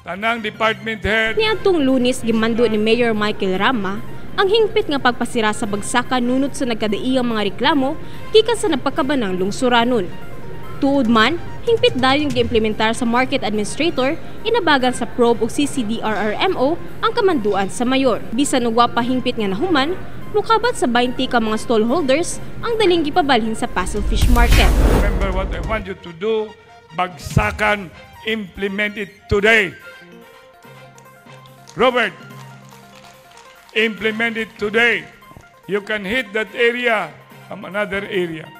Tanang department head. Niadtong Lunes, gimando ni Mayor Michael Rama ang hingpit nga pagpasira sa bagsakan nunot sa nagkadaiyang mga reklamo gikan sa nagpakabanang lungsuranon. Tuod man, hingpit dayon giimplementar sa market administrator inabagan sa probe ug CCDRRMO ang kamanduan sa mayor. Bisan og wa pa hingpit nga nahuman, mukabat sa 20 ka mga stallholders ang daling gipabalhin sa Pasil Fish Market. Remember what I want you to do. Bagsakan, implement it today. Robert, implement it today. You can hit that area from another area.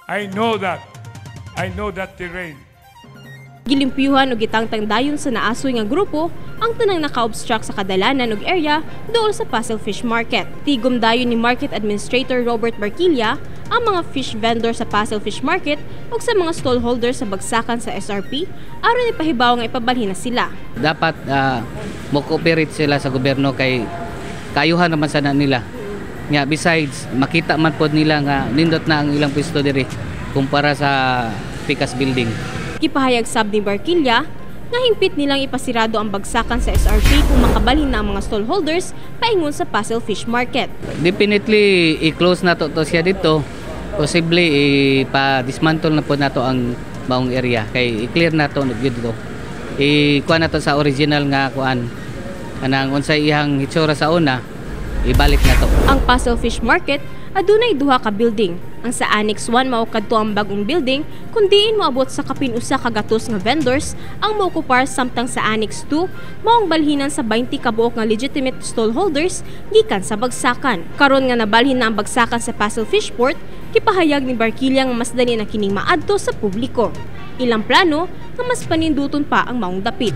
I know that. I know that terrain. Gilimpyuhan og gitangtang dayon sa naasoy nga grupo ang tanang naka-obstruct sa kadalanan ug area dool sa Pasil Fish Market. Tigom dayon ni Market Administrator Robert Barquilla ang mga fish vendor sa Pasil Fish Market ug sa mga stallholder sa bagsakan sa SRP aron ipahibaw nga ipabalhin na sila. Dapat mo cooperate sila sa gobyerno kay kayuhan naman sana nila. Nga besides, makita man pod nila nga nindot na ang ilang pwesto diri kumpara sa Picas Building. Gipahayag sab ni Barquilla nga hingpit nilang ipasirado ang bagsakan sa SRP kung makabalhin na ang mga stallholders paingon sa Pasil Fish Market. Definitely i-close na to siya dito. Posible ipa-dismantle na po nato ang maong area kay i-clear na to gyud dito. I-kuha na to sa original nga kuan, kanang unsay iyang hitsura sa una, ibalik na to. Ang Pasil Fish Market adunay duha ka building. Ang sa Annex 1 mao kadto ang bagong building kung diin moabot sa kapin 100 nga vendors ang mookupar, samtang sa Annex 2 mao ang balhinan sa 20 ka buok nga legitimate stallholders gikan sa bagsakan. Karon nga nabalhin na ang bagsakan sa Pasil Fishport, gipahayag ni Barquilla nga mas dali na kining maadto sa publiko. Ilang plano nga mas paninduton pa ang maong dapit.